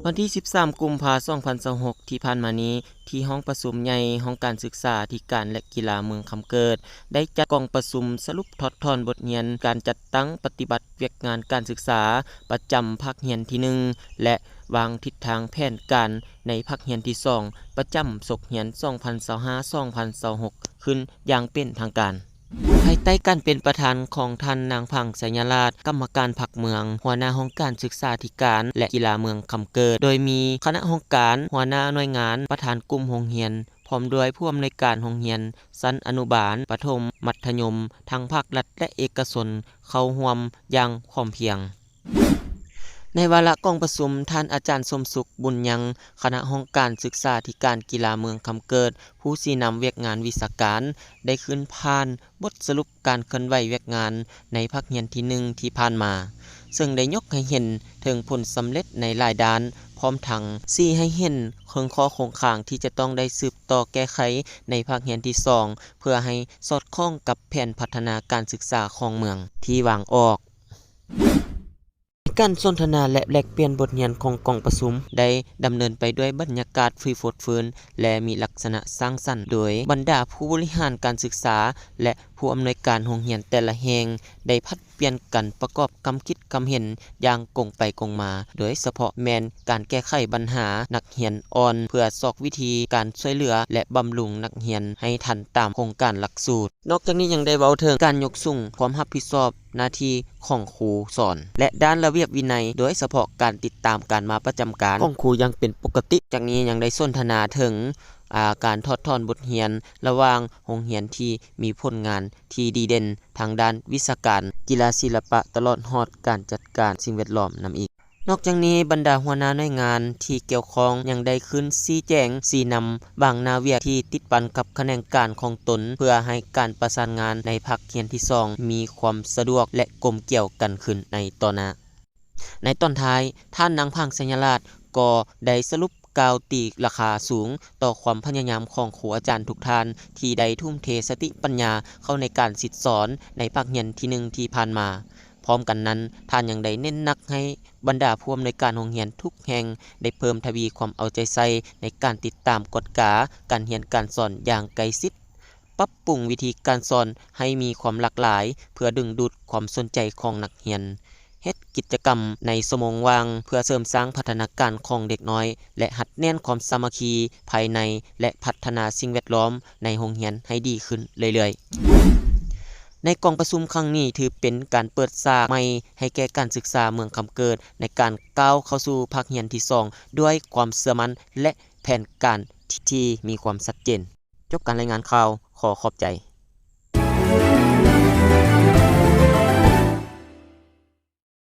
ວັນທີສິບສາມ ກຸມພາ ສອງພັນຊາວຫົກ ທີ່ຜ່ານມານີ້, ທີ່ຫ້ອງປະຊຸມໃຫຍ່ຫ້ອງການສຶກສາທິການ ແລະ ກິລາເມືອງຄຳເກີດ ໄດ້ຈັດກອງປະຊຸມສະຫຼຸບຖອດຖອນບົດຮຽນການຈັດຕັ້ງປະຕິບັດວຽກງານການສຶກສາປະຈຳພາກຮຽນທີໜຶ່ງ ແລະ ວາງທິດທາງແຜນການໃນພາກຮຽນທີສອງ ປະຈຳສົກຮຽນ ສອງພັນຊາວຫ້າ ສອງພັນຊາວຫົກ ຂຶ້ນຢ່າງເປັນທາງການ. ພາຍໃຕ້ການເປັນປະທານຂອງທ່ານນາງ ພັງ ໄຊຍະລາດ ກຳມະການພັກເມືອງ, ຫົວໜ້າຫ້ອງການສຶກສາທິການ ແລະ ກິລາເມືອງຄຳເກີດ, ໂດຍມີຄະນະຫ້ອງການ, ຫົວໜ້າໜ່ວຍງານ, ປະທານກຸ່ມໂຮງຮຽນ, ພ້ອມດ້ວຍຜູ້ອຳນວຍການໂຮງຮຽນຊັ້ນອະນຸບານ, ປະຖົມ, ມັດທະຍົມ ທັງພາກລັດ ແລະ ເອກະຊົນ ເຂົ້າຮ່ວມຢ່າງພ້ອມພຽງ. ໃນວາລະກອງປະຊຸມ, ທ່ານອາຈານ ສົມສຸກ ບຸນຍັງ ຄະນະຫ້ອງການສຶກສາທິການກິລາເມືອງຄຳເກີດ, ຜູ້ຊີ້ນຳວຽກງານວິຊາການ ໄດ້ຂຶ້ນຜ່ານບົດສະຫຼຸບການເຄື່ອນໄຫວວຽກງານໃນພາກຮຽນທີໜຶ່ງທີ່ຜ່ານມາ, ເຊິ່ງໄດ້ຍົກໃຫ້ເຫັນເຖິງຜົນສຳເລັດໃນຫຼາຍດ້ານ, ພ້ອມທັງຊີ້ໃຫ້ເຫັນເຄິ່ງຂໍ້ຄົງຄ້າງທີ່ຈະຕ້ອງໄດ້ສືບຕໍ່ແກ້ໄຂໃນພາກຮຽນທີສອງ ເພື່ອໃຫ້ສອດຄ່ອງກັບແຜນພັດທະນາການສຶກສາຂອງເມືອງທີ່ວາງອອກ. ການສົນທະນາ ແລະ ແລກປ່ຽນບົດຮຽນຂອງກອງປະຊຸມ ໄດ້ດຳເນີນໄປດ້ວຍບັນຍາກາດທີ່ຟົດຟື້ນ ແລະ ມີລັກສະນະສ້າງສັນ, ໂດຍບັນດາຜູ້ບໍລິຫານການສຶກສາ ແລະ ຜູ້ອຳນວຍການໂຮງຮຽນແຕ່ລະແຫ່ງ ໄດ້ຜັດປ່ຽນກັນປະກອບຄຳຄິດຄຳເຫັນຢ່າງກົງໄປກົງມາ, ໂດຍສະເພາະແມ່ນການແກ້ໄຂບັນຫານັກຮຽນອ່ອນ ເພື່ອຊອກວິທີການຊ່ວຍເຫຼືອ ແລະ ບຳລຸງນັກຮຽນໃຫ້ທັນຕາມໂຄງການຫຼັກສູດ. ນອກຈາກນີ້ຍັງໄດ້ເວົ້າເຖິງການຍົກສູງຄວາມຮັບຜິດຊອບໜ້າທີ່ຂອງຄູສອນ ແລະ ດ້ານລະບຽບວິໄນ, ໂດຍສະເພາະການຕິດຕາມການມາປະຈຳການຂອງຄູຢ່າງເປັນປົກກະຕິ. ຈາກນີ້ຍັງໄດ້ສົນທະນາເຖິງ ອາ ການຖອດຖອນບົດຮຽນລະຫວ່າງໂຮງຮຽນທີ່ມີຜົນງານທີ່ດີເດັ່ນທາງດ້ານວິຊາການ, ກິລາ, ສິລະປະ ຕະຫຼອດຮອດການຈັດການສິ່ງແວດລ້ອມນຳອີກ. ນອກຈາກນີ້, ບັນດາຫົວໜ້າໜ່ວຍງານທີ່ກ່ຽວຂ້ອງຍັງໄດ້ຂຶ້ນຊີ້ແຈງຊີ້ນຳບາງໜ້າວຽກທີ່ຕິດພັນກັບຂະແໜງການຂອງຕົນ, ເພື່ອໃຫ້ການປະສານງານໃນພາກຮຽນທີສອງມີຄວາມສະດວກ ແລະ ກົມກຽວກັນຂຶ້ນໃນຕໍ່ໜ້າ. ໃນຕອນທ້າຍ, ທ່ານນາງ ພັງ ໄຊຍະລາດ ກໍໄດ້ສະຫຼຸບກ່າວຕີລາຄາສູງຕໍ່ຄວາມພະຍາຍາມຂອງຄູອາຈານທຸກທ່ານ ທີ່ໄດ້ທຸ່ມເທສະຕິປັນຍາເຂົ້າໃນການສິດສອນໃນພາກຮຽນທີໜຶ່ງທີ່ຜ່ານມາ. ພ້ອມກັນນັ້ນ, ທ່ານຍັງໄດ້ເນັ້ນໜັກໃຫ້ບັນດາຜູ້ອຳນວຍການໂຮງຮຽນທຸກແຫ່ງໄດ້ເພີ່ມທະວີຄວາມເອົາໃຈໃສ່ໃນການຕິດຕາມກວດກາການຮຽນການສອນຢ່າງໃກ້ຊິດ, ປັບປຸງວິທີການສອນໃຫ້ມີຄວາມຫຼາກຫຼາຍ ເພື່ອດຶງດູດຄວາມສົນໃຈຂອງນັກຮຽນ, ເຮັດກິດຈະກຳໃນຊົ່ວໂມງວ່າງ ເພື່ອເສີມສ້າງພັດທະນາການຂອງເດັກນ້ອຍ ແລະ ຮັດແໜ້ນຄວາມສາມັກຄີພາຍໃນ ແລະ ພັດທະນາສິ່ງແວດລ້ອມໃນໂຮງຮຽນໃຫ້ດີຂຶ້ນເລື້ອຍໆ. ໃນກອງປະຊຸມຄັ້ງນີ້ ຖືເປັນການເປີດສາກໃໝ່ໃຫ້ແກ່ການສຶກສາເມືອງຄຳເກີດ ໃນການກ້າວເຂົ້າສູ່ພາກຮຽນທີສອງ ດ້ວຍຄວາມເຊື່ອໝັ້ນ ແລະ ແຜນການທີ່ມີຄວາມຊັດເຈນ. ຈົບການລາຍງານຂ່າວ, ຂໍຂອບໃຈ.